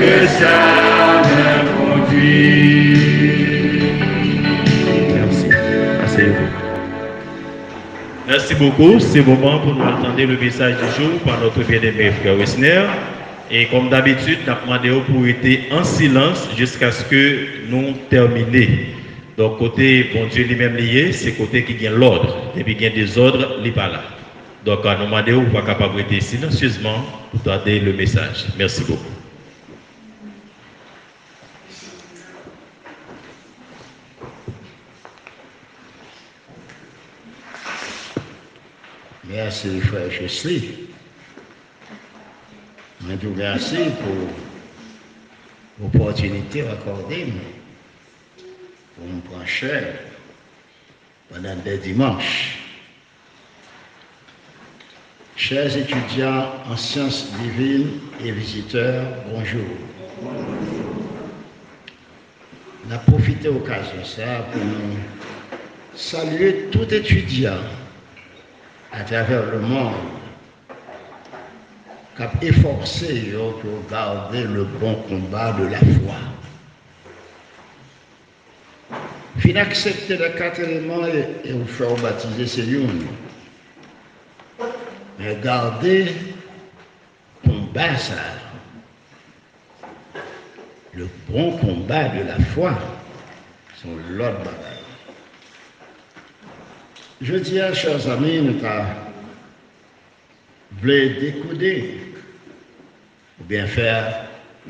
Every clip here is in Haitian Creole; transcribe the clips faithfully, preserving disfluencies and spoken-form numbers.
Mèsi. Asseyez-vous. Merci beaucoup. C'est le moment pour nous attendre le message du jour par notre bien-aimé frère Wesner. E kòm dabitid, n ap mande w pou rete an silans jiskaske nou tèmine. Donk, kote Bondye li menm li ye, se kote ki gen lòd. Depi gen dezòd, li pa la. Donk, nou mande w pou w kapab rete silansyezman pou tande le mesaj. Mèsi bokou. Mèsi, frè Josely. Mwen di w mèsi pou opòtinite w akòde m pou m pran chè pandan de dimanch. Chers étudiants en sciences divines et visiteurs, bonjour. N ap pwofite okazyon sa a pou nou salye tout etidyan atravè lemonn k ap efòse yo pou yo gade le bon combat de la foi. Fin aksepte lè kat eleman e, e ou fè w batize se youn. Men gade konba sa a. Le bon combat de la foi, se yon lòt bagay. Jodi a, chè zanmi, nou ta vle dekode oubyen fè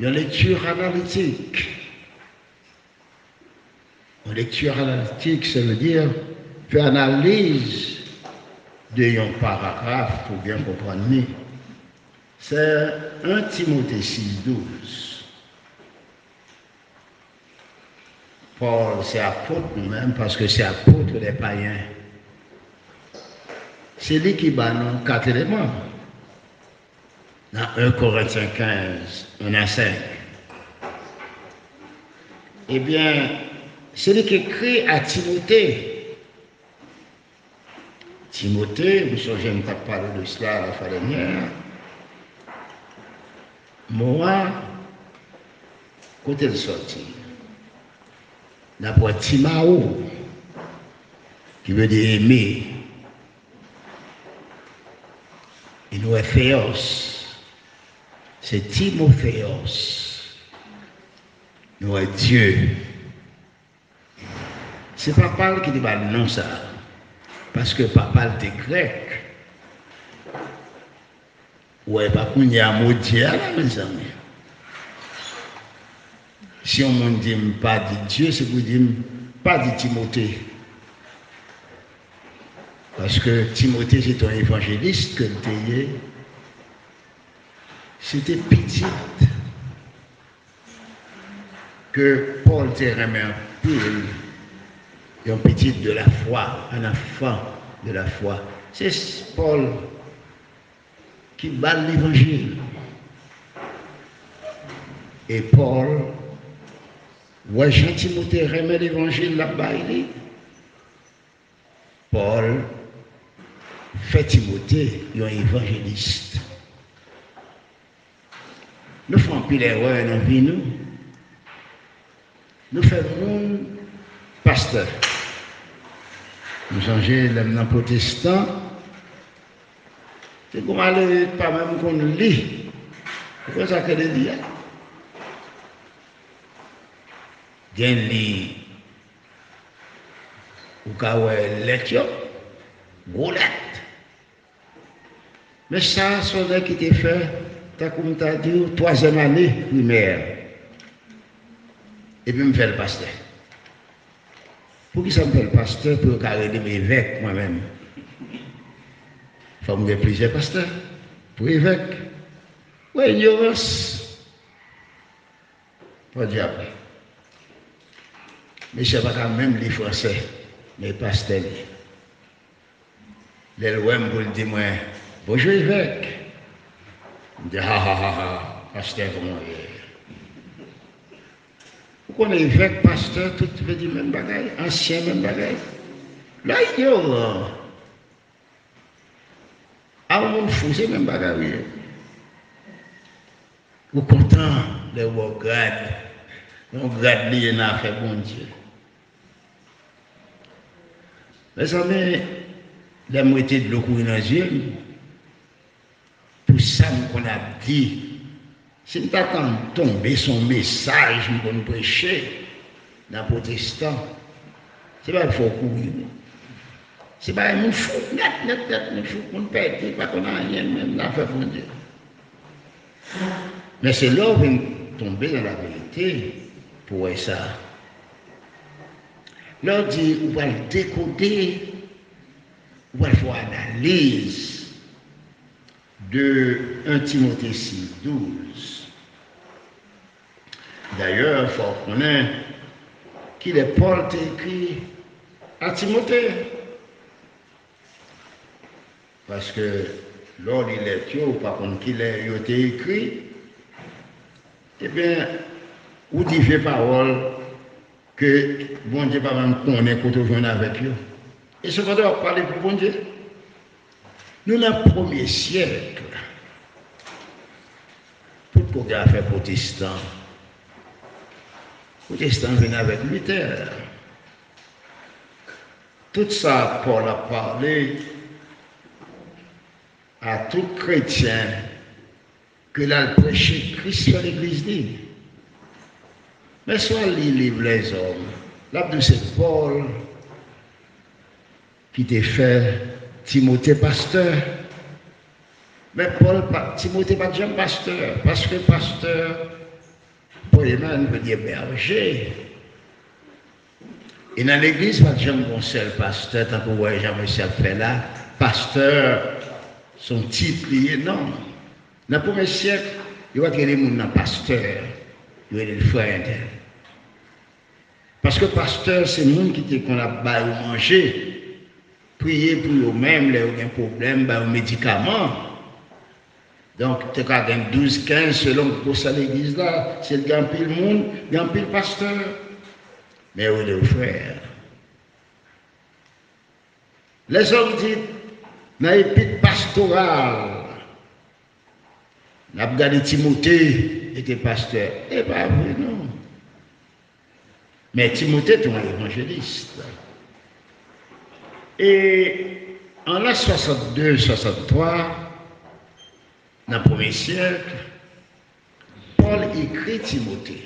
yon lekti analitik. Yon lekti analitik, se vle di fè analiz de yon paragraf pou byen konprann li. Se en Timote sis douz. Pòl se apot nou menm, paske se apot dè payen. Se li ki ba nou kat eleman. Nan en Korentyen kenz, en a senk. Ebyen, se li ki ekri a Timote. Timote, m sonje m t ap pale de sa lafwa dènyè a. Mo a, kote l sòti? N ap wè Timao, ki vle di eme. E nou wè Theos, se Timotheos. Nou wè Dye. Se papa l ki te ba l non sa a, paske papa l te grèk. Ou wè, pa kounye a mo Dye a la, mezanmi. Si yon moun di m pa di Dye, se pou di m pa di Timote. Paske Timote se te yon evanjelis ke l te ye. Se te pitit ke Pòl te renmen anpil, yon pitit de la foi, un enfant de la foi. Se Pòl ki ba l levanjil. E Pòl wè jan Timote renmen levanjil l ap bay li. Pòl fè Timote yon evanjelis. Nou fè anpil erè nan vi nou. Nou fè moun pastè. M sonje lè m nan pwotestan, te gen malere ki pa menm konn li. Ou konn sa k rele li a? Gen li, ou ka wè lèt yo, gwo lèt. Men sa, se yon nèg ki te fè, tankou m ta di w, twazyèm ane primè. Epi m fè l pastè. Poukisa m fè l pastè? Pou yo ka rele m evèk, mwen menm. Fò m gen plizyè pastè pou evèk. Wè inyorans. Podyab. Mesye a pa ka menm li fransè, men pastè li. Lè l wè m pou l di mwen, "Bonjou, evèk." M di, "Ha, ha, ha, ha, pastè, kòman w ye?" Ou konnen evèk, pastè, tout vle di menm bagay, ansyen, menm bagay. Lè inyoran, a yon moun fou, se menm bagay ou ye. Ou kontan lè yo ba w grad. Yon grad li ye nan afè Bondye. Mezanmi, lè m rete dlo kouri nan zye m, pou sa m konn ap di, si m ta tann tonbe sou yon mesaj m konn preche nan pwotestan, se pa fè w kouri, non. Se bagay moun fou, nèt, nèt, nèt, moun fou, moun pèdi, pa konn anyen, menm nan afè Bondye. Men se lè w vin tonbe nan laverite pou w wè sa. Lè w di ou pral dekode, ou pral fè yon analiz de un Timote sis, douz. Dayè, fò w konnen kilè Pòl te ekri a Timote. Paske lè w li lèt yo, ou pa konn kilè yo te ekri, ebyen, ou di vye pawòl ke Bondye pa menm konnen kote w jwenn avèk yo. E sepandan, w ap pale pou Bondye. Nou nan premye syèk. Potko gen afè pwotestan. Pwotestan vin avèk Luther. Tout sa Pòl ap pale a tout kretyen ke l al preche Kris fè legliz li. Men si w al li liv lèzòm, l ap di w se Pòl ki te fè Timote pastè. Men Pòl pa, Timote pa t janm pastè, paske pastè, poimen, vle di bèje. E nan legliz, pa t janm gen yon sèl pastè, tankou w wè jan mesye ap fè la. Pastè, se yon tit li ye, non. Nan premye syèk, yo pa t rele moun nan pastè, yo rele l frè entèl. Paske pastè, se moun ki te konn ap ba yo manje, priye pou yo menm, lè yo gen pwoblèm, ba yo medikaman. Donk, te ka gen douz, kenz, selon gwosè legliz la, si l gen anpil moun, gen anpil pastè. Men yo rele yo frè. Lèzòm di, nan epit pastoral, n ap gade Timote, li te pastè. E pa vre, non. Men Timote te yon evanjelis. E an lan swasannde, swasanntwa, nan premye syèk, Pòl ekri Timote.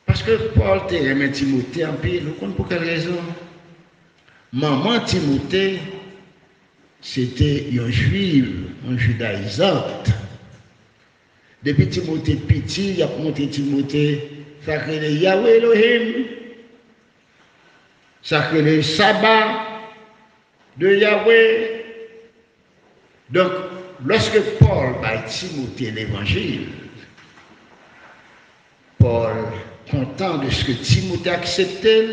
Paske Pòl te renmen Timote anpil, ou konn pou kèl rezon? Manman Timote, se te yon jwiv, yon jidayizant. Depi Timote piti, y ap montre Timote sa k rele Yahweh Elohim, sa k rele Saba de Yahweh. Donk, lòske Pòl bay Timote levanjil, Pòl kontan dèske Timote aksepte l,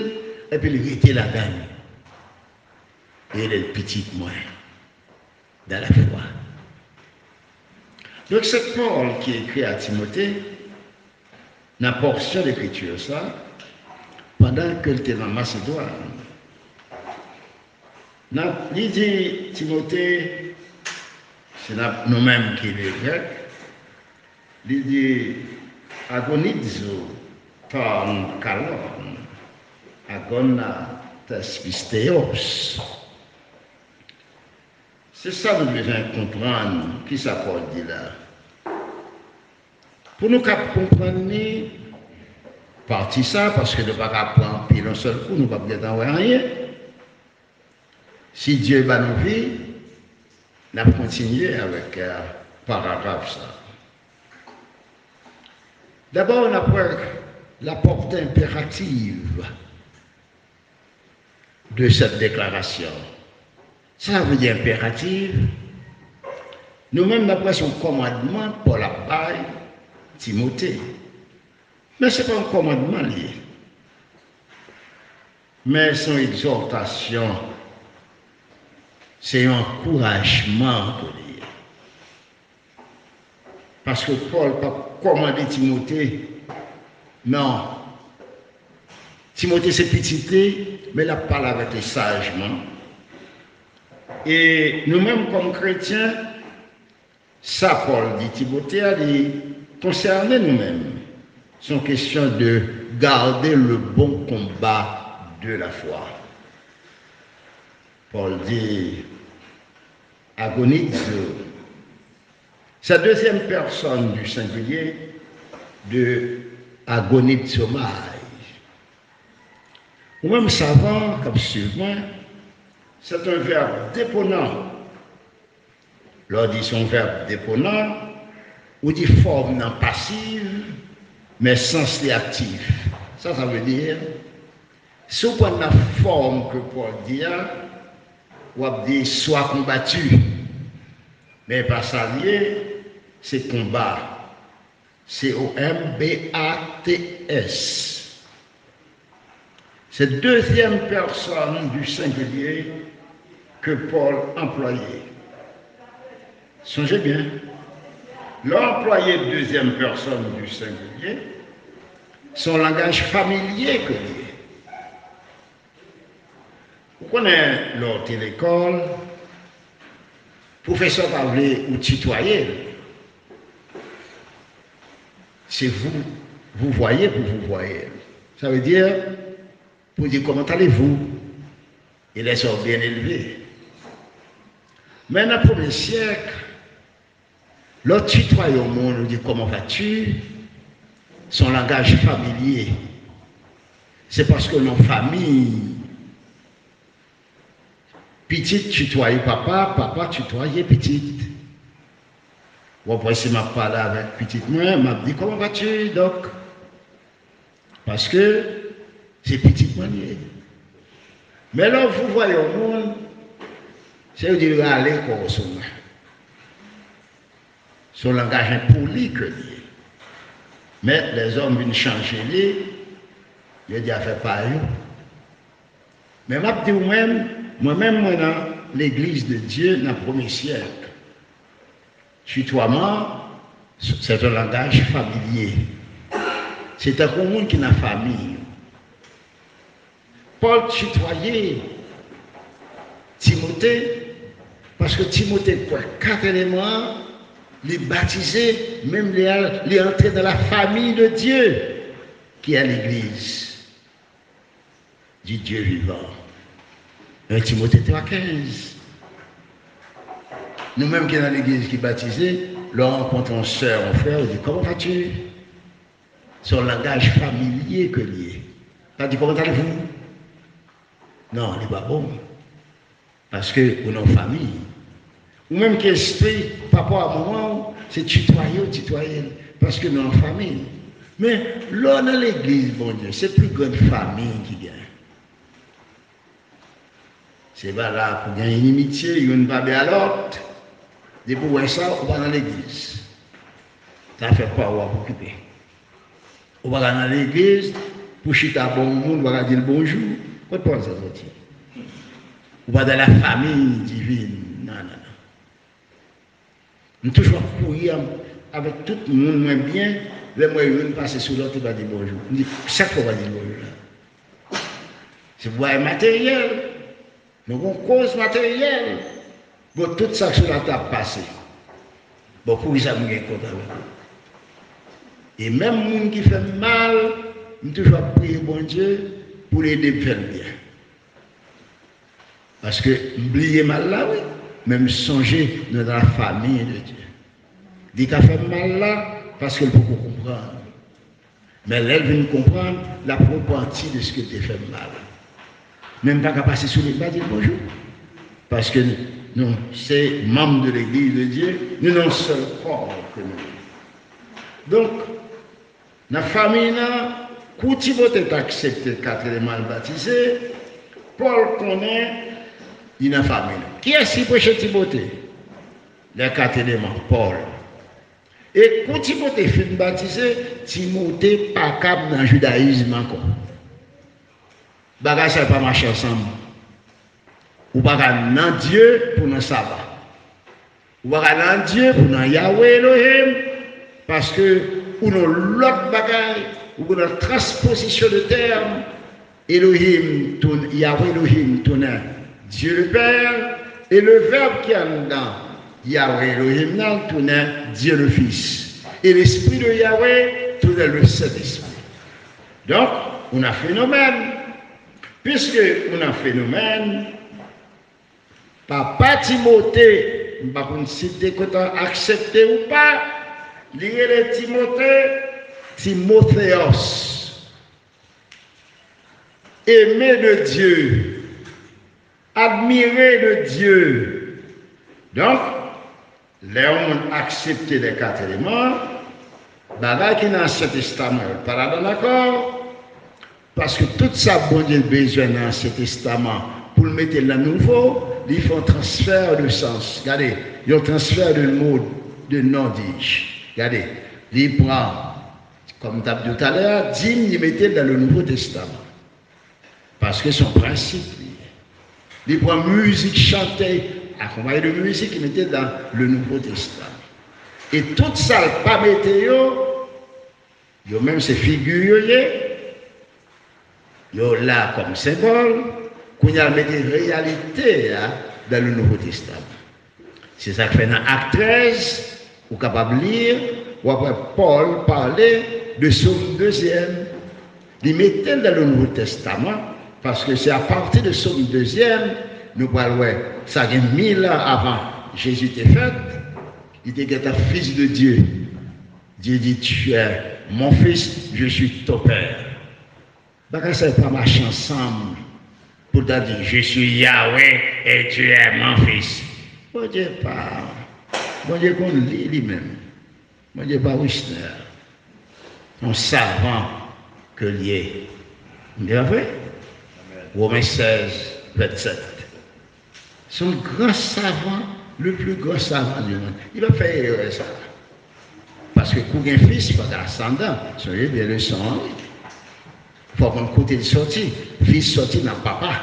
epi l rete ladan l. Li rele l pitit mwen dans la foi. Donk, se Pòl ki ekri a Timote nan pòsyon lekriti sa, pandan ke l te nan Masedwàn. Nan, li di Timote, se nan, nou menm ki li grèk, li di, agonizo ton kallon, agona tes pisteos. Se sa nou bezwen konprann, kisa Pòl di la. Pou nou kab konprann li, pati sa, paske nou pa ka pran anpil yon sèl kou, nou p ap gentan wè anyen. Si Dye ba nou vi, n ap kontinye avèk, eh, paragraf sa. Dabò, n ap wè la portée impérative de cette déclaration. Sa vle di enperatif. Nou menm, n ap wè se yon kòmandman Pòl ap bay Timote. Men se pa yon kòmandman li ye. Men se yon egzòtasyon. Se yon ankourajman ke li ye. Paske Pòl p ap kòmande Timote, non. Timote se pitit li, men l ap pale avèk li sajman. E nou menm kòm kretyen, sa Pòl di Timote a, li konsène nou menm. Se yon kesyon de garder le bon combat de la foi. Pòl di, agonizo. Sa dezyèm pèsòn di sengilye de agonizomai. Ou menm savan k ap swiv mwen, se yon vèb deponan. Lè w di se yon vèb deponan, ou di fòm nan pasiv, men sans li aktif. Sa sa vle di? Si w pran nan fòm ke Pòl di a, w ap di swa konbati. Men pa sa l ye, se konba. C O M B A T S. Se dezyèm pèsòn di sengilye ke Pòl anplwaye. Sonje byen, lè w anplwaye dezyèm pèsòn di sengilye, se yon langaj familye ke l ye. Ou konnen, lè w te lekòl, pwofesè pa vle ou titwaye l. Se vous, vous voyez pou vous voyez. Sa vle di, pou di comment allez-vous? E lè sa w byen elve. Men nan premye syèk, lè w titwaye yon moun, ou di comment vas-tu? Se yon langaj familye. Se paske w nan yon fanmi. Pitit titwaye papa, papa titwaye pitit. W ap wè si m ap pale avèk pitit mwen, m ap di, comment vas-tu, Doc? Paske se pitit mwen li ye. Men lè w vouvoye yon moun, se yo di l rale kò w sou mwen. Se yon langaj enpoli ke li ye. Men lèzòm vin chanje li, yo di afè pa yo. Men m ap di w menm, mwen menm mwen nan Legliz de Dye nan premye syèk. Titwaman, se yon langaj familye. Se tankou yon moun ki nan fanmi. Pòl titwaye Timote, paske Timote kwè kat eleman an, li batize, menm li al, li antre dans la famille de Dieu, qui est l'Église du Dieu vivant. En Timote twa kenz. Nou menm ki nan legliz ki batize, lè w rankontre yon sè, yon frè, ou di, comment vas-tu? Se yon langaj familye ke li ye. Pa di, comment allez-vous? Non, li pa bon. Paske ou nan fanmi. Ou menm ki enstwi papa w ak manman w, se titwaye w titwaye l. Paske nou nan fanmi. Men, lè w nan legliz Bondye, se pli grann fanmi ki gen. Se pa la pou gen inimitye, youn pa byen a lòt. Depi w wè sa, ou pa nan legliz. Sa fè pa w ap okipe. Ou pa ka nan legliz pou chita bò yon moun, ou pa ka di l bonjou. Kot pawòl sa soti? Ou pa dans la famille divine. Non, non, non. M toujou ap kouri avèk tout moun mwen byen, lè m wè youn pase sou lòt, li pa di bonjou. M di, sa k fè w pa di l bonjou la? Se pou bagay materyèl. Nou gon koz materyèl. Bon, tout sa k sou latè ap pase. Bon, poukisa m gen kont avèk ou? E menm moun ki fè m mal, m toujou ap priye Bondye pou l ede m fè l byen. Paske m bliye mal la, wi, men m sonje nou nan la famille de Dieu. Li ka fè m mal la, paske l poko konprann. Men lè l vin konprann, l ap repanti de ske l te fè m mal. Men m pa ka pase sou li, m pa di l bonjou. Paske nou se manm de legliz de Dye, nou nan yon sèl kò ke nou ye. Donk, nan fanmi nan, kou Timote t aksepte kat eleman l batize, Pòl konnen li nan fanmi nan. Kiyès ki preche Timote? Lè kat eleman, Pòl. E kou Timote fin batize, Timote pa kab nan jidayizm ankò. Bagay sa yo pa mache ansanm. Ou pa ka nan Dye pou nan Saba. Ou pa ka nan Dye pou nan Yahweh Elohim, paske ou nan lòt bagay, ou nan transpozisyon de tèm. Elohim tounen, Yahweh Elohim tounen Dieu le Père, e le vèb ki anndan Yahweh Elohim nan tounen Dieu le Fils. Et l'Esprit de Yahweh, tout est le Saint-Esprit. Donc, on a phénomène. Puisque on a phénomène, papa Timote, m pa konn si te kontan aksepte ou pa, li rele Timote, Timotheos, aimé de Dieu, admiré de Dieu. Donk, lè yon moun aksepte lè kat eleman, bagay ki nan Ansyen Testaman yo pa ladan ankò, paske tout sa Bondye bezwen nan Ansyen Testaman pou l mete l nan Nouvo, li fè yon transfè de sans. Gade, yon transfè de mo, de non, dis. Gade, li pran, kòm m t ap di w talè a, dim, li mete l nan le Nouvo Testaman. Paske se yon prensip li ye. Li pran mizik chante, akonpaye de mizik, li mete nan le Nouvo Testaman. E tout sa l pa mete yo, yo menm se figi yo ye, yo la kòm senbòl, kounye a l mete reyalite a nan le Nouvo Testaman. Se sa k fè nan Ak trèz, ou kapab li, w ap wè Pòl pale de Sòm dezyèm. Li mete l nan le Nouvo Testaman, paske se apati de Sòm dezyèm, nou pral wè, sa gen mil an avan Jezi te fèt, li te gentan Fils de Dieu. Dieu dit, tu es mon fils, je suis ton père. Bagay sa yo pa mache ansanm pou l ta di, je suis Yahweh et tu es mon fils. Bondye pa, Bondye konn li, li menm. Bondye pa Wisner. Yon savan ke l ye. Li pa vre? Women sèz, vennsenk. Se yon gran savan, le plus grand savant du monde. Li pa fè erè sa. Paske kou gen fis, pa gen asandan. Sonje byen leson an, wi. Fò w konn kote l sòti. Fis sòti nan papa.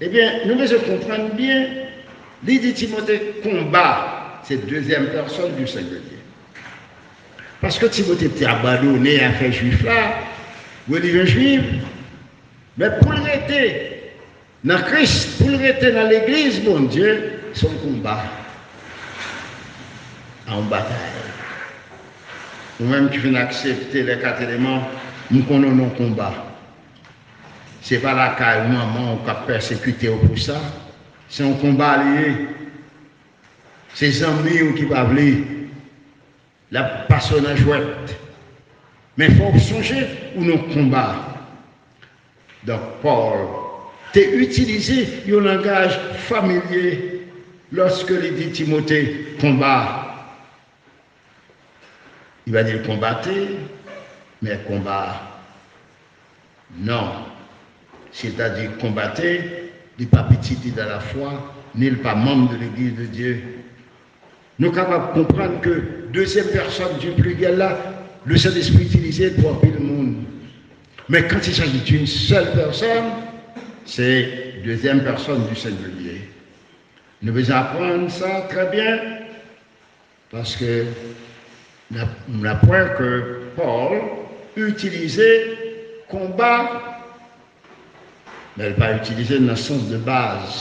Ebyen, nou bezwen konprann byen, li di Timote, konba, se dezyèm pèsòn di sengilyè. Paske Timote te abandone afè jwif la, relijyon jwif, men pou l rete nan Kris, pou l rete nan legliz Bondye, se yon konba. A yon batay. Ou menm ki fin aksepte lè kat eleman, m konnen w nan yon konba. Se pa lakay ou manman w k ap pèsekite w pou sa. Se yon konba li ye. Se zanmi w ki pa vle. L ap pase w nan jwèt. Men fò w sonje ou nan yon konba. Donk, Pòl te itilize yon langaj familye lòske li di Timote, konba. Li pa di l konbate, men konba. Non. Si l ta di konbate, li pa pitit li nan lafwa, ni l pa manm de legliz de Dye. Nou kapab konprann ke dezyèm pèsòn di pliryèl la, le Sentespri itilize l pou anpil moun. Men quand il s'agit d'une seule personne, se dezyèm pèsòn di sengilyè. Nou bezwen aprann sa trè byen, paske n ap, n ap wè ke Pòl itilize konba, men l pa itilize l nan sans de baz,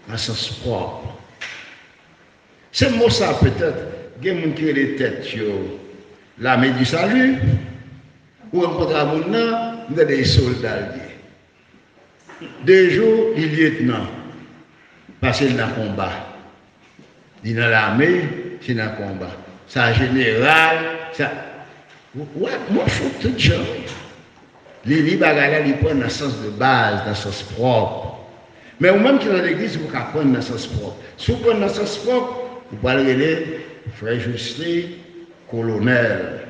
nan sans pwòp. Se mo sa, petèt, gen moun ki rele tèt yo l'armée du salut, ou rankontre a moun nan, m tande e sòlda l ye. De jou, li lyetnan, paske l nan konba. Li nan lame, se nan konba. Sa jeneral, sa, w-, w-, mwen fout tout jan. Li li bagay la, li pran nan sans de baz, nan sans pwòp. Men ou menm ki nan legliz, ou ka pran nan sans pwòp. Si w pran nan sans pwòp, ou pral rele frè Josle kolonèl.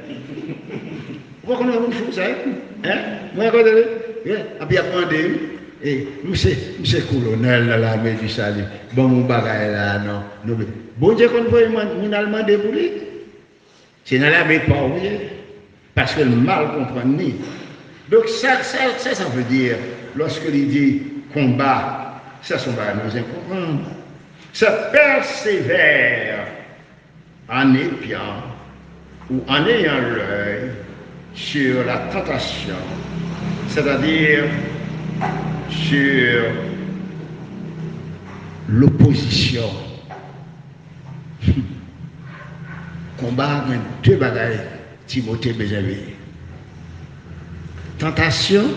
Ou pa konn wè moun fou sa, wi? Hein? Mwen konnen li. Wi, epi y ap mande, wi. E, misye, misye kolonèl nan l'armée du salut. Ban m yon bagay la, non. Non, men Bondye konn voye moun al mande pou li. Se nan lame pa w ye, paske l mal konprann li. Donk, sa, sa, sa, sa vle di, lòske li di konba, sa se yon bagay nou bezwen konprann. Se pèsevè en épiant ou en ayant l'œil sur la tentation, c'est-à-dire sur l'opposition. Konba a gen de bagay Timote bezwen veye. Tantasyon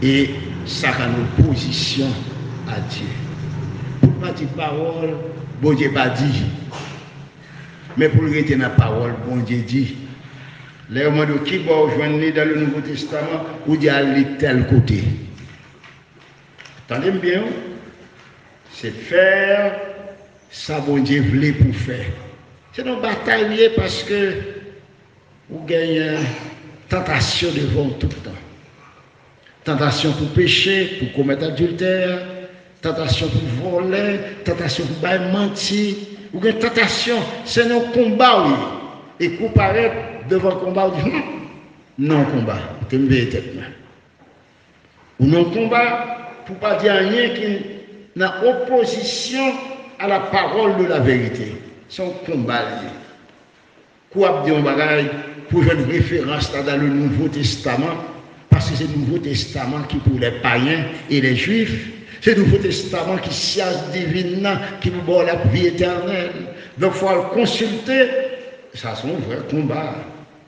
e sa k an opozisyon a Dye. Pou l pa di pawòl Bondye pa di, men pou l rete nan pawòl Bondye di. Lè yo mande w ki bò w jwenn li dans le Nouveau Testament, ou di al li tèl kote. Tande m byen, wi. Se fè sa Bondye vle pou fè. Se nan batay li ye paske ou genyen tantasyon devan w tout tan. Tantasyon pou peche, pou komèt adiltè, tantasyon pou vòlè, tantasyon pou bay manti. Ou gen tantasyon, se nan konba w ye. E kou parèt devan konba, ou di, hmm, nan konba, te m veye tèt mwen. Ou nan konba pou pa di anyen ki nan opozisyon a la parole de la vérité. Se yon konba li ye. Kou ap di yon bagay, pou jwenn referans la dans le Nouveau Testament, paske se Nouvo Testaman ki pou lè payen e lè jwif. Se Nouvo Testaman ki syans divin nan ki pou ba w lavi etènèl. Donk, fò w al konsilte, sa se yon vrè konba.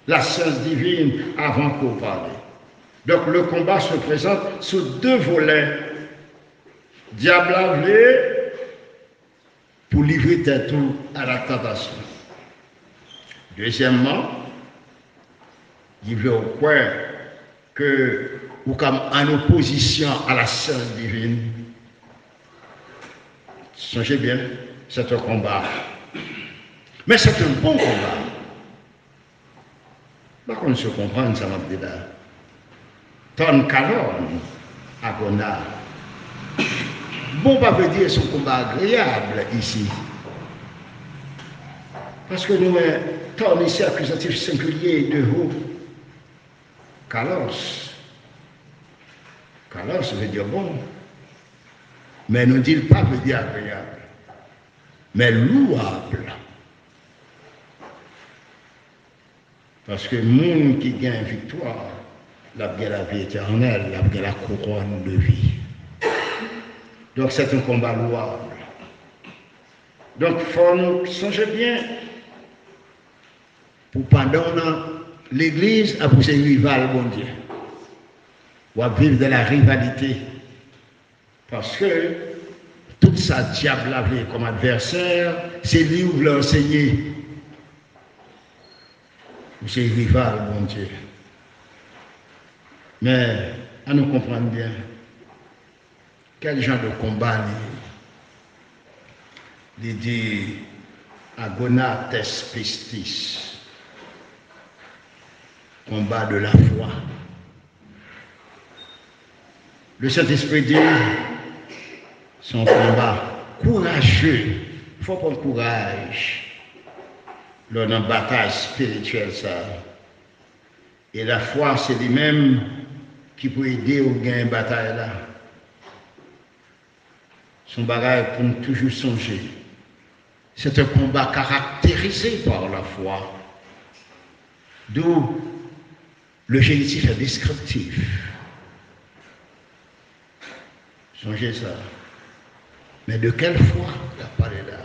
La science divine avant qu'on parle. Donc, le combat se présente sous deux volets. Dyab la vle pou livre tèt ou a la tantasyon. Dezyèmman, li vle w kwè ke ou ka an opozisyon a la science divine. Sonje byen, c'est un combat. Men c'est un bon combat. M pa konn si w konprann sa m ap di la. Tòn kalòn, agona. Bon pa vle di se yon konba agreyab isi. Paske nou wè tòn isi akizatif sengilye de ho. Kalòs. Kalòs vle di bon. Men nou di l pa vle di agreyab. Men louwab. Paske moun ki gen viktwa, l ap gen lavi etènèl, l ap gen la couronne de vie. Donk, c'est un combat louable. Donk, fò nou sonje byen, pou pandan w nan legliz, apre w se rival Bondye. W ap viv dans la rivalité. Paske tout sa dyab la vle kòm advèsè, se li ou vle ansenye. Ou se rival Bondye. Men, ann nou konprann byen. Kèl jan de konba li ye? Li di, agona tes pistis. Konba de la fwa. Le Saint-Esprit di, se yon konba kouraje. Fò w pran kouraj lè w nan batay espirityèl sa a. E lafwa, se li menm ki pou ede w genyen batay la. Se yon bagay pou n toujou sonje. C'est un combat caractérisé par la foi. D'où le génitif est descriptif. Sonje sa. Men de kèl fwa l ap pale la?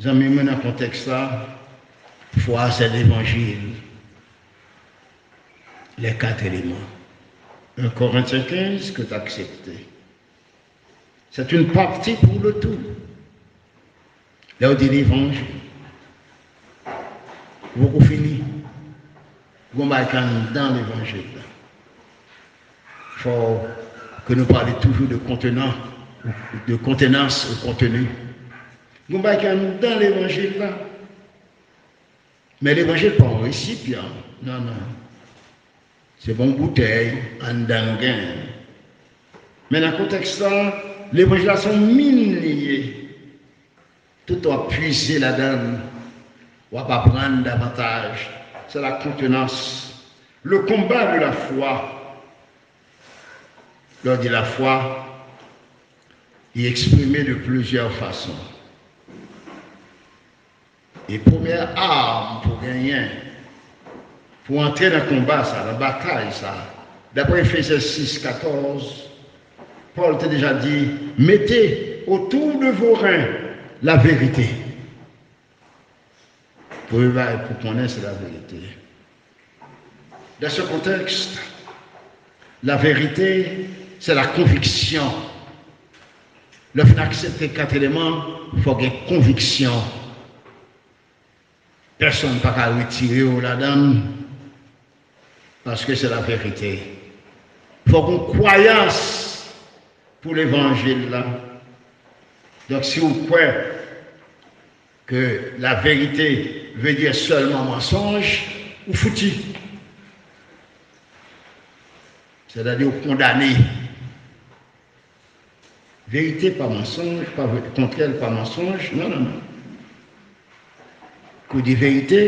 Zanmi mwen, nan kontèks la, fwa se levanjil. Les quatre éléments. Un Corinthiens quinze que tu acceptes. C'est une partie pour le tout. Lè w di levanjil, ou poko fini. Gon bagay ki anndan levanjil la. Fò ke nou pale toujou de kontenan, de kontenans ou konteni. Gon bagay ki anndan levanjil la. Men levanjil pa yon resipyan. Non, non. Se pa yon boutèy anndan nou genyen. Men nan kontèks la, levanjil la se yon min li ye. Tout w ap pwize ladan l, w ap aprann davantaj. Se la kontenans. Le combat de la foi. Lè w di lafwa, li eksprime de plizyè fason. E premyè arm pou genyen, pou antre nan konba sa, nan batay sa, daprè Efezyen sis katòz, Pòl te deja di, mettez autour de vos reins La vérité. Premye bagay pou konnen, se la verite. Dans ce contexte, la vérité, c'est la conviction. Lè w fin aksepte kat eleman, fò w gen konviksyon. Pèsonn pa ka retire w ladan l, paske se la verite. Fò w gen kwayans pou levanjil la. Donk, si w kwè ke la verite vle di sèlman mansonj, ou fouti. Sètadi, ou kondane. Verite pa mansonj, pa ve-, kontrè l pa mansonj. Non, non, non. Kou di verite,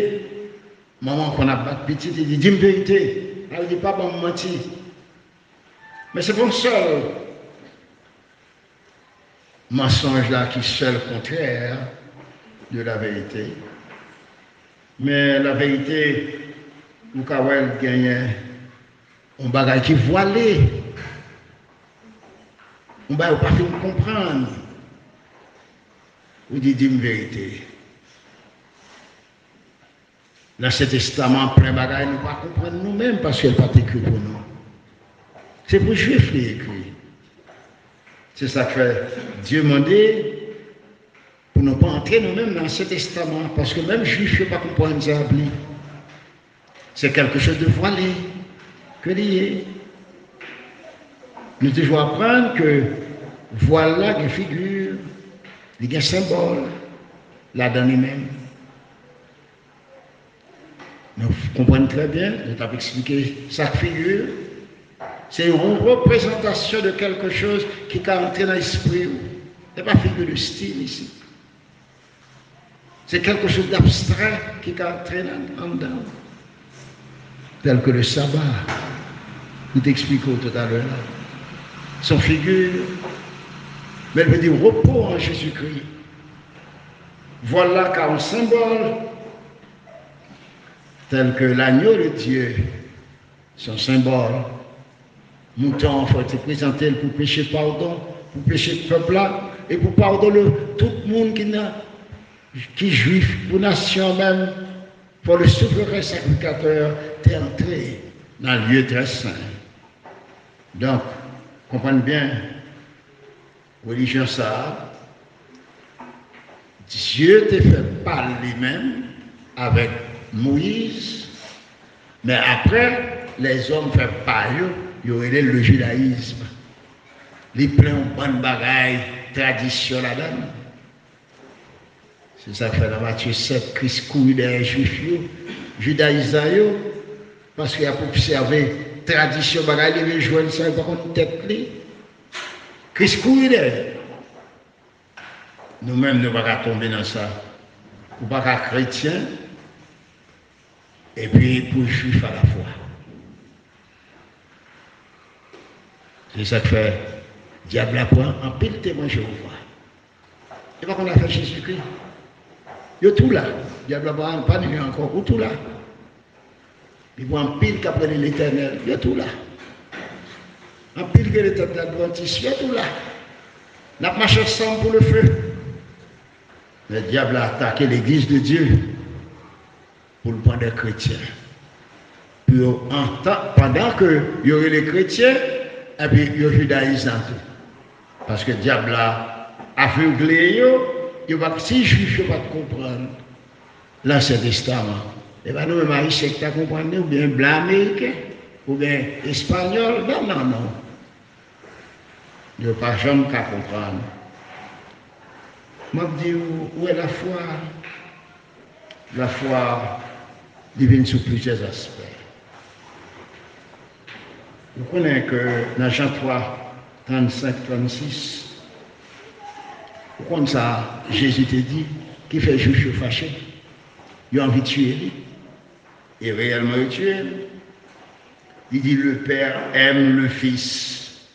manman konn ap bat pitit, li di, "Di m verite." Al di, "Pa ban m manti." Men se pa yon sèl mansonj la ki sèl kontrè de la verite. Men la verite, ou ka wè l genyen yon bagay ki vwale, yon bagay ou pa fin konprann. Ou di, "Di m verite." Nan Ansyen Testaman, plen bagay nou pa konprann nou menm, paske l pa t ekri pou nou. Se pou Jwif li ekri. Se sa k fè Dye mande pou nou pa antre nou menm nan Ansyen Testaman, paske menm Jwif yo pa konprann sa ap li. Se quelque chose de voile ke li ye. Nou toujou aprann ke vwal la gen figi, li gen senbòl ladan li menm. Nou konprann trè byen, nou t ap eksplike sa k figi. Se yon reprezantasyon de quelque chose ki ka antre nan espri w. Se pa figi de stil isit. Se quelque chose d'abstrait ki ka antre nan, anndan w. Tel que le sabbat, nou te eksplike w toutalè la. Se yon figi, men l vle di repo an Jezikri. Vwal la ka yon senbòl, tel que l'agneau de Dieu, se yon senbòl. Mouton an, fò te prezante l pou peche padon, pou peche pèp la, e pou padone tout moun ki nan, ki jwif, pou nasyon menm. Fò le souverain sacrificateur te antre nan lye trè sen. Donk, konprann byen, relijyon sa a, Dye te fè pa l li menm avèk Moyiz, men apre, lèzòm fè pa yo, yo rele l le jidayizm. Li plen yon bann bagay, tradisyon ladan l. Se sa k fè nan Matye sèt, Kris kouri dèyè Jwif yo, jidayizan yo, paske y ap obsève tradisyon bagay, li vin jwenn sa, yo pa konn tèt li. Kris kouri dèyè. Nou menm, nou pa ka tonbe nan sa. Ou pa ka kretyen, epi pou jwif alafwa. Se sa k fè dyab la pran anpil temwen Jewova. E pa konn afè Jezikri. Yo tou la. Dyab la pa, pa nimen ankò. Ou tou la. Li pran anpil k ap rele Letènèl. Yo tou la. Anpil ki rele tèt Advantis. Yo tou la. N ap mache ansanm pou le feu. Men dyab la atake legliz de Dye pou l pran de kretyen. Pou yo antan, pandan ke yo rele kretyen, epi yo jidayizan tou. Paske dyab la avegle yo, yo pa, si jwif yo pa t konprann Lansyen Testaman, e pa nou menm Ayisyen ki ta konprann li, oubyen blan ameriken, oubyen espanyòl, non, non, non. Yo pa janm ka konprann. M ap di w, ou wè lafwa, lafwa, li vin sou plizyè aspè. Ou konnen ke nan Jan twa, trannsenk, trannsis, ou konn sa Jezi te di, ki fè Jwif yo fache, yo anvi tiye li. E reyèlman, yo tiye l. Li di, Le Père aime le Fils,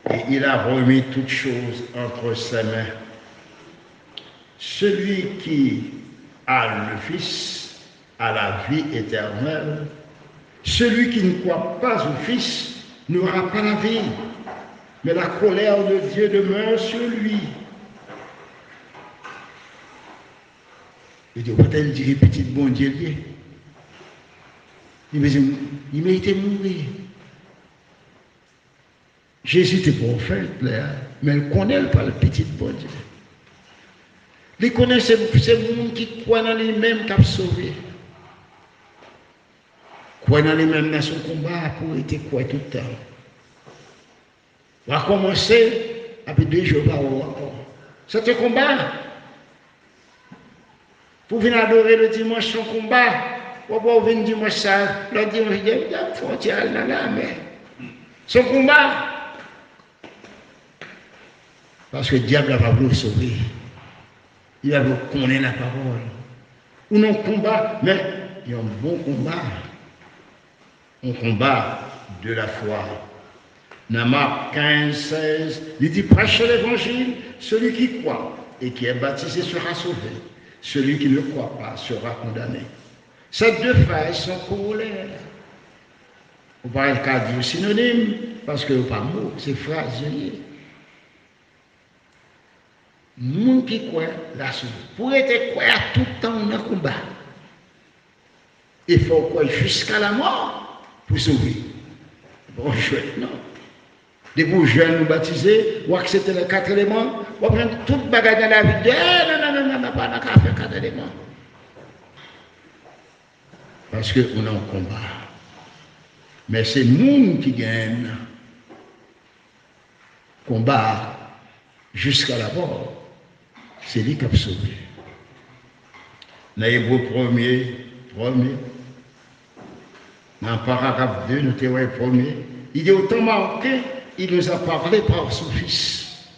et il a remis toutes choses entre ses mains. Celui qui a le Fils a la vie éternelle. Celui qui ne croit pas au Fils n'aura pas la vie, mais la colère de Dieu demeure sur lui. Yo di, w pa tande l di se pitit Bondye l ye? Li bezwen, li merite mouri. Jezi te pwofèt lè a, men l konnen l pral pitit Bondye. Li konnen se, se moun ki kwè nan li menm k ap sove. Kwè nan li menm nan se yon konba pou rete kwè tout tan. W a kòmanse, epi de jou pa wè w ankò. Se te konba. Pou vin adore le dimanch, se yon konba. W ap wè w vin dimanch sa, lòt dimanch, w di, "M fè yon ti al nan lamè." Se yon konba. Paske dyab la pa vle w sove. Li pa vle w konnen lapawòl. Ou nan yon konba, men yon bon konba. Un combat de la foi. Nan Mak kenz sèz, li di, "Prêchez l'évangile, celui qui croit et qui est baptisé sera sauvé, celui qui ne croit pas sera condamné." Ces deux phrases sont corollaires. Ou pa ka di yo sinonim, paske yo pa mo, se fraz yo ye. Moun ki kwè, l a sove. Pou rete kwè a tout tan ou nan konba. E fò w kwè jiska lamò pou sove. Bon jwèt, non. Depi w jèn ou batize, ou aksepte lè kat eleman, w ap jwenn tout bagay nan lavi. Eh, non, non, non, non, non, pa nan ka fè kat eleman. Paske ou nan yon konba. Men se moun ki genyen konba a jiska lamò, se li k ap sove. Nan Ebre premye, premye, nan paragraf de, nou te wè premye, li di, "Autant marqué, il nous a parlé par son Fils,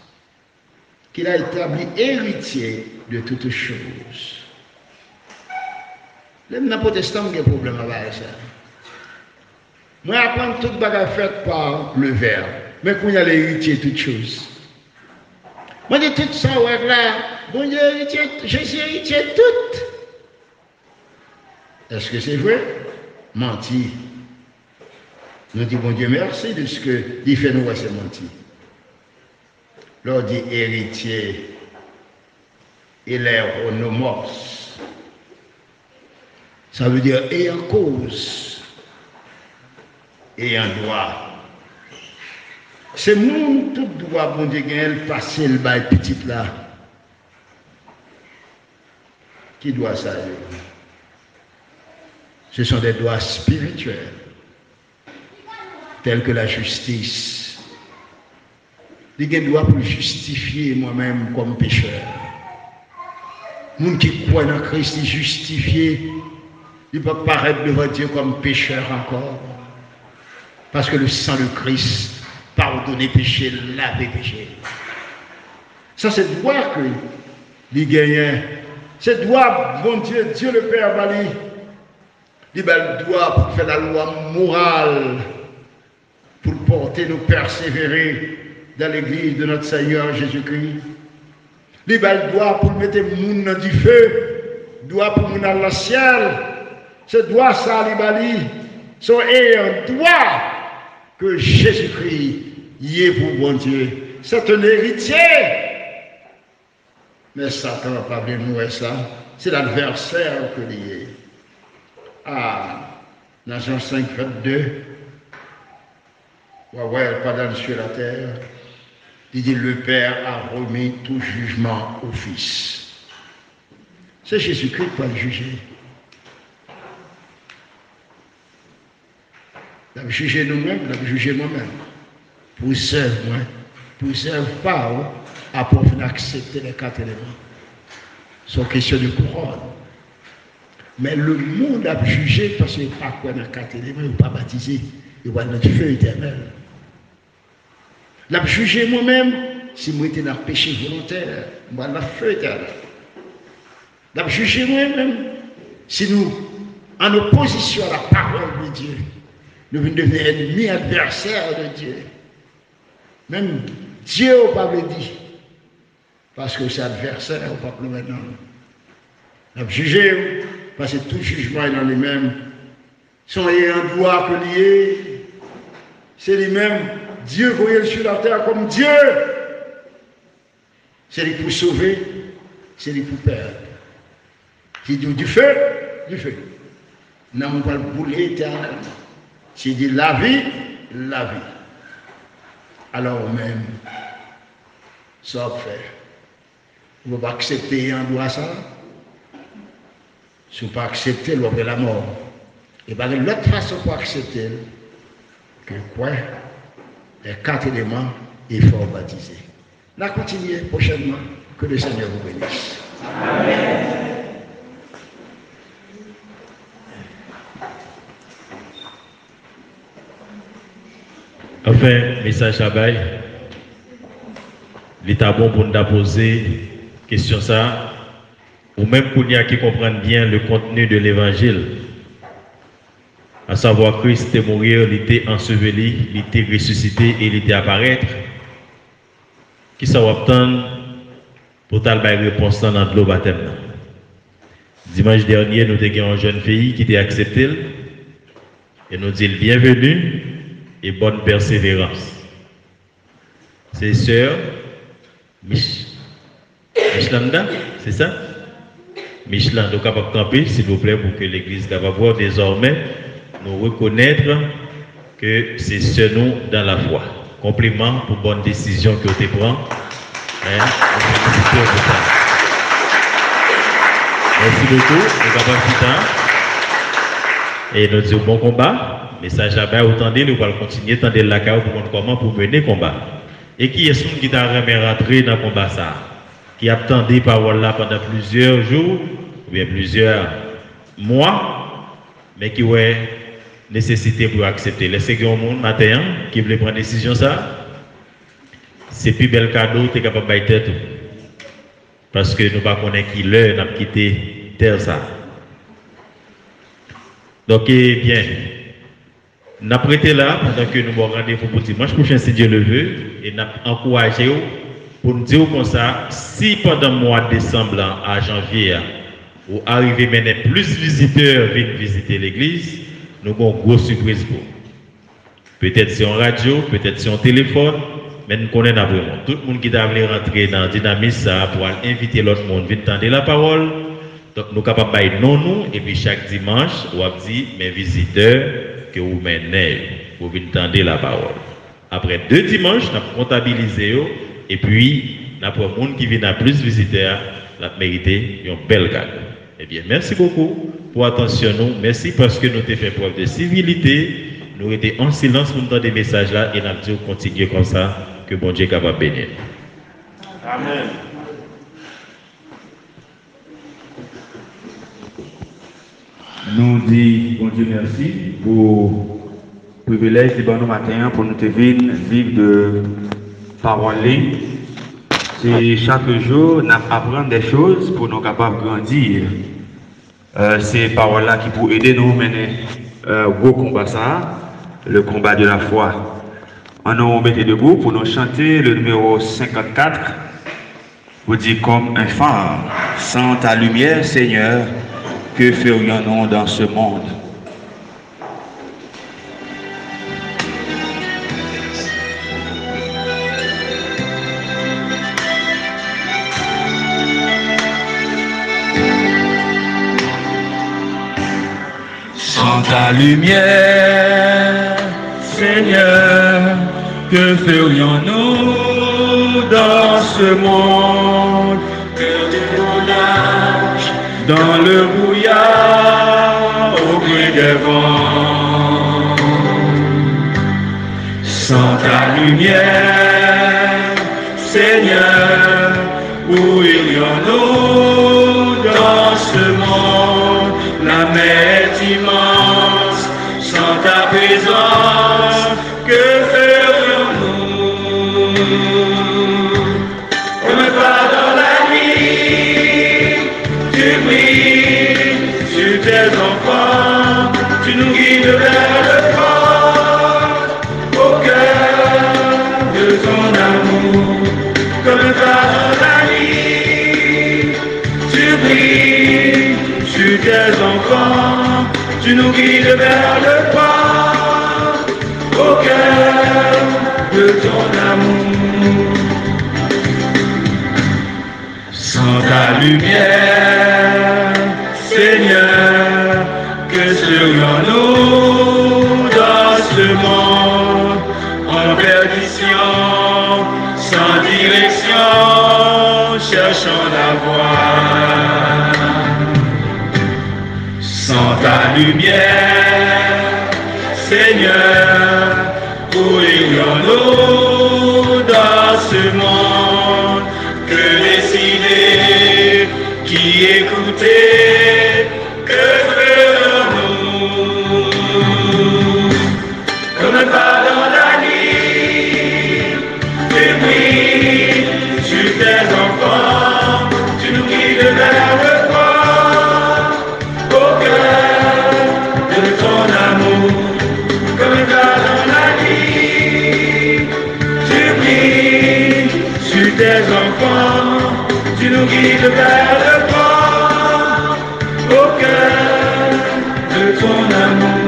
qu'il a établi héritier de toutes choses." Lè m nan pwotestan, m gen pwoblèm ak bagay sa. Mwen aprann tout bagay fèt pa le Verbe. Men kounye a, l eritye tout choz. Mwen di tout sa w wè la, Bondye eritye, Jezi eritye tout. Èske se vre? Manti. Nou di Bondye mèsi de ce que li fè nou wè se manti. Lè w di eritye, eleronomos, sa vle di eyan koz, eyan dwa. Se moun tout dwa Bondye genyen, l pase l bay pitit la. Ki dwa sa yo? Ce sont des droits spirituels, tels que la justice. Li gen dwa pou l jistifye mwen menm kòm pechè. Moun ki kwè nan Kris, li jistifye. Li p ap parèt devan Dye kòm pechè ankò. Paske le sang de Christ padone peche, lave peche. Sa se dwa ke li genyen. Se dwa Bondye, Dye le Pè ba li. Li ba l dwa pou l fè lalwa moral, pou l pòte nou pèsevere dans l'église de notre Seigneur Jésus-Christ. Li ba l dwa pou l mete moun nan dife, dwa pou moun al nan syèl. Se dwa sa li ba li. Se yon eyan dwa ke Jezikri ye pou Bondye. Se yon eritye. Men Satan pa vle nou wè sa. Se ladvèsè ke li ye. A, nan Jan senk vennde, w a wè, pandan l sou latè, li di, le Père a remis tout jugement au Fils. Se Jezikri k pral jije. L ap jije nou menm, l ap jije mwen menm. Pou zèv mwen, pou zèv pa w, apre w fin aksepte lè kat eleman. Se yon kesyon de kouwòn. Men lemonn ap jije paske yo pa kwè nan kat eleman, yo pa batize, yo pral nan dife etènèl. L ap jije mwen menm si m rete nan peche volontè, m pral nan fe etènèl. L ap jije mwen menm si nou an opozisyon a la parole de Dieu. Nou vin devni ènmi, advèsè de Dieu. Menm Dye ou pa vle di. Paske w se advèsè, ou p ap lwen non. L ap jije w, paske tout jijman e nan li menm. Se yon eyan dwa ke li ye. Se li menm, Dye voye l sou latè kòm Dye. Se li k pou sove, se li k pou pèd. Si di w dife, dife. Nanm ou pral boule etènèlman. Si di lavi, lavi. Alò ou menm, sa w ap fè? Ou p ap aksepte andwa sa a? Si w pa aksepte l, w ap gen lamò. E pa gen lòt fason pou w aksepte l ke kwè, les quatre éléments, e fè w batize. N a kontinye pwochènman. Que le Seigneur vous bénisse. Anfen, mesaj sa bay, li ta bon pou n ta poze kesyon sa a. Ou menm kounye a ki konprann byen le contenu de l'évangile, à savoir Christ te mourir, li te anseveli, li te resisite e li te aparèt. Kisa w ap tann pou w t al bay repons lan nan dlo batèm nan? Dimanch dènye, nou te gen yon jèn fi ki te aksepte l, e nou di l byenveni e bòn pèseverans. Se sè Mich Michlanda, se sa? Michlanda, ou kapab kanpe, silvouplè, pou ke legliz kapab wè w. Dezòmè, nou rekonèt ke se sè nou dan lafwa. Konpliman pou bòn desizyon ke w te pran. Hein? Nou felisite w pou sa. Mèsi bokou. Nou kapab chita. E nou di w bon konba. Mesaj la bay, ou tande l, ou pral kontinye tande l lakay ou pou konn kòman pou mennen konba. E kiyès moun ki ta renmen rantre nan konba sa a? Ki ap tande pawòl la pandan plizyè jou oubyen plizyè mwa, men ki wè nesesite pou yo aksepte l. Èske gen yon moun maten an ki vle pran desizyon sa a? Se pi bèl kado w te kapab bay tèt ou, paske nou pa konnen ki lè n ap kite tè sa a. Donk, ebyen, n ap rete la pandan ke nou ba w randevou pou dimanch pwochen, si Dye le ve, e n ap ankouraje w pou n di w konsa, si pandan mwa desanm lan a janvye a, ou arive mennen plis vizitè vin vizite legliz, nou gen yon gwo sipriz pou ou. Petèt se yon radyo, petèt se yon telefòn, men n konnen n ap reponn. Tout moun ki ta vle rantre nan dinamis sa a pou al envite lòt moun vin tande lapawòl, donk, nou kapab bay non nou, epi chak dimanch, w ap di, men vizitè ke ou mennen yo pou vin tande lapawòl. Apre de dimanch, n ap kontabilize yo, epi n ap wè moun ki vin a plis vizitè a, l ap merite yon bèl kado. Ebyen, mèsi bokou pou atansyon nou. Mèsi paske nou te fè prèv de sivilite. Nou rete an silans pou n tande mesaj la e n ap di w kontinye konsa. Ke Bondye kapab beni nou. Amèn. Nou di Bondye mèsi pou privilèj li ban nou maten an pou nou te vin viv de pawòl li. Se chak jou n ap aprann de choz pou nou kapab grandi. Se pawòl la ki pou ede nou mennen gwo konba sa a, le combat de la foi. Ann nou mete debou pou nou chante le numéro cinquante-quatre. Vous dit comme un phare, sans ta lumière, Seigneur, que ferions-nous dans ce monde? Sans ta lumière, Seigneur, que ferions-nous dans ce monde? Perdus dans l'âge, dans le brouillard, au gré des vents. Sans ta lumière, Seigneur, où irions-nous dans ce monde? La mer est immense, sans ta présence, que ferions-nous? Comme un phare dans la nuit, tu brilles sur tes enfants, tu nous guides vers le port. Au cœur de ton amour, comme un phare dans la nuit, tu brilles sur tes enfants, tu nous guides vers le port. Au cœur de ton amour. Sans ta lumière, Cherchons la voie. Sans ta lumière, Seigneur, où irions-nous dans ce monde? Que décider, qui écouter, que ferions-nous? Comme un pas dans la nuit, tu brilles sur tes enfants, tu nous guides vers le croix, au cœur de ton amour. Comme un pas dans la nuit, tu brilles sur tes enfants, tu nous guides vers le croix, au cœur de ton amour.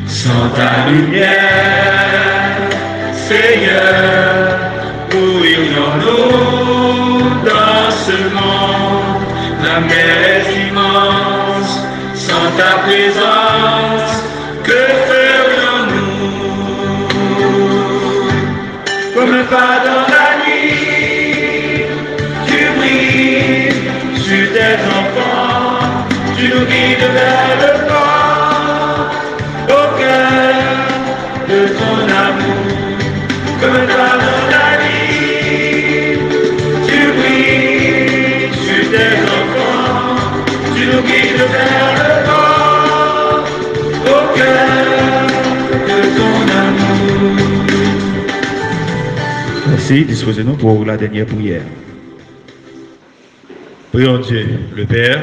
Sans ta lumière, Seigneur, où irions-nous dans ce monde? La mer est immense, sans ta présence, que ferions-nous? Comme un pas dans la nuit, tu brilles sur tes enfants, tu nous guides vers le croix, au cœur de ton amour. Comme un pas dans la nuit, tu brilles sur tes enfants, tu nous guides vers le croix, au cœur de ton amour. Mèsi. Dispoze nou pou la dènyè priyè. Prions Dieu le Père.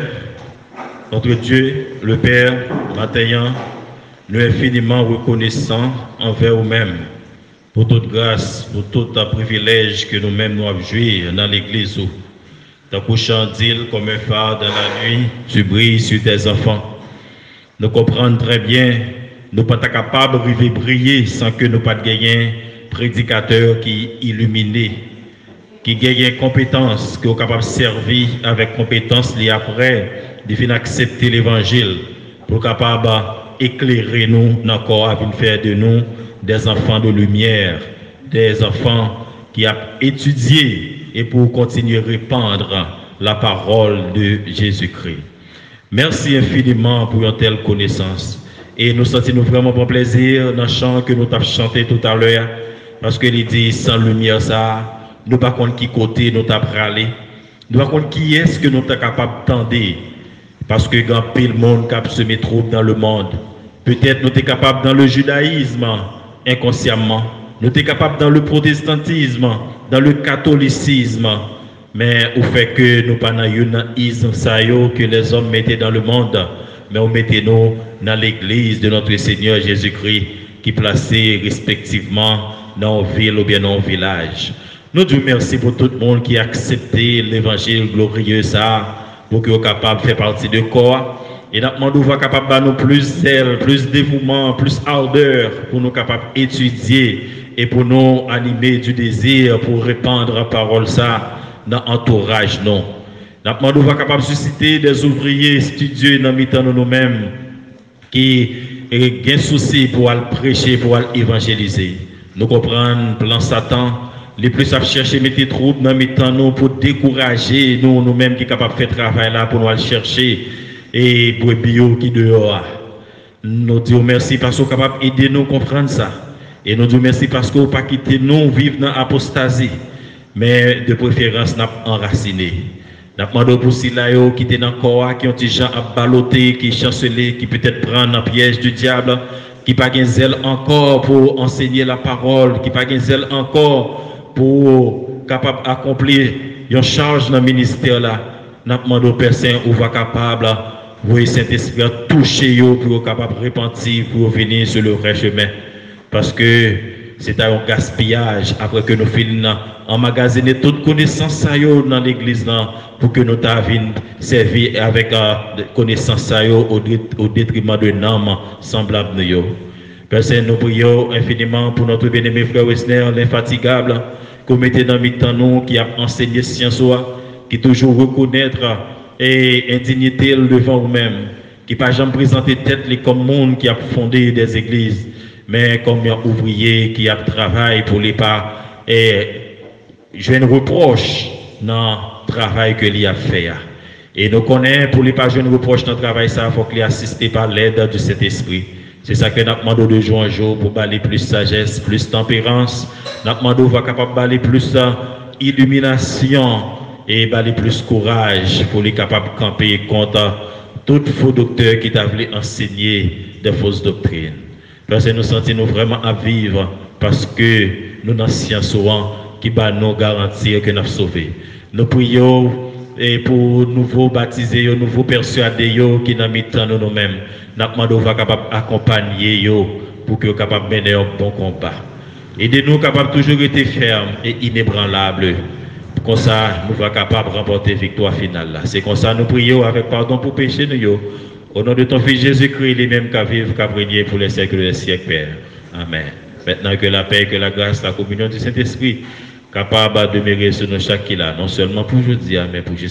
Notre Dieu, le Père, maten an, nou enfiniman rekonesan anvè ou menm pou tout gras, pou tout privilèj ke nou menm nou ap jwi nan legliz ou. Tankou chan di l, comme un phare dans la nuit, tu brilles sur tes enfants. Nou konprann trè byen, nou pa ta kapab rive briye san ke nou pa t genyen predikatè ki ilimine, ki genyen konpetans, ke w kapab sèvi avèk konpetans li apre li fin aksepte levanjil, pou l kapab eklere nou nan kò a, vin fè de nou des enfants de lumière, des enfants ki ap etidye e pou kontinye repandre la parole de Jésus-Christ. Mèsi enfiniman pou yon tèl konesans. E nou santi nou vrèman pran plezi nan chan ke nou t ap chante toutalè a, paske li di, san limyè sa a, nou pa konn ki kote nou ta prale, nou pa konn kiyès ke nou ta kapab tande, paske gen anpil moun k ap seme twoub dans le monde. Petèt nou te kapab dans le judaïsme, enkonsyamman, nou te kapab dans le protestantisme, dans le catholicisme, men ou fè ke nou pa nan youn nan izm sa yo ke lèzòm mete dans le monde, men ou mete nou nan legliz de notre Seigneur Jésus-Christ, ki plase respektivman nan yon vil oubyen nan yon vilaj. Nou di w mèsi pou tout moun ki aksepte levanjil gloriye sa a, pou ke yo kapab fè pati de kò a. E n ap mande w va kapab ba nou plis zèl, plis devouman, plis ardè pou nou kapab etidye e pou nou anime du désir pour répandre pawòl sa nan antouraj nou. N ap mande w va kapab sisite des ouvriers studieux nan mitan nou, nou menm, ki, e, gen sousi pou al preche, pou al evanjelize. Nou konprann plan Satan, li plis ap chèche mete twoub nan mitan nou pou dekouraje nou, nou menm ki kapab fè travay la pou nou al chèche, e, brebi yo ki deyò a. Nou di w mèsi paske w kapab ede nou konprann sa. E nou di w mèsi paske w pa kite nou viv nan apostazi, men de preferans n ap anrasine. N ap mande w pou sila yo ki te nan kò a, ki yon ti jan ap balote, ki chansele, ki petèt pran nan pyèj di dyab, ki pa gen zèl ankò pou ansenye lapawòl, ki pa gen zèl ankò pou kapab akonpli yon chaj nan ministè la. N ap mande w, Pè Sen, ou va kapab voye Sentespri a touche yo pou yo kapab repanti, pou yo vini sou le vrè chemen. Paske se ta yon gaspiyaj, apre ke nou fin anmagazene tout konesans sa yo nan legliz lan, pou ke nou ta vin sèvi avèk, a, konesans sa yo o det-, o detriman de nanm sanblab nou yo. Pè Sen, nou priye w enfiniman pou notre bien-aimé frè Wesner, l'infatigable, ke w mete nan mitan nou, ki ap ansenye syans ou a, ki toujou rekonèt e endiyite l devan ou menm, ki pa janm prezante tèt li kòm moun ki ap fonde dè egliz, men kòm yon ouvriye ki ap travay pou li pa e jwenn repwòch nan travay ke li ap fè a. E nou konnen pou li pa jwenn repwòch nan travay sa a, fòk li asiste pa lèd di Sentespri. Se sa ke n ap mande w de jou an jou pou ba li plis sajès, plis tanperans. N ap mande w va kapab ba li plis iliminasyon e ba li plis kouraj pou li kapab kanpe kont tout fo doktè ki ta vle ansenye de fos doktrin. Pè Sen, nou santi nou vrèman ap viv paske nou nan syans ou an ki ba nou garanti ke n ap sove. Nou priye w e pou nouvo batize yo, nouvo pèswade yo ki nan mitan nou, nou menm. N ap mande w va kapab akonpanye yo pou ke yo kapab mennen yon bon konba. Ede nou kapab toujou rete fèm e inebranlab. Konsa, nou va kapab ranpòte viktwa final la. Se konsa nou priye w avèk padon pou peche nou yo. Au nom de ton Fils Jésus-Christ, li menm k ap viv, k ap renye pou lè syèk dè syèk, Pè. Amèn. Maintenant, que la paix, que la grâce, la communion du Saint-Esprit kapab demere sou nou chak ki la, non sèlman pou jodi a, men pou jis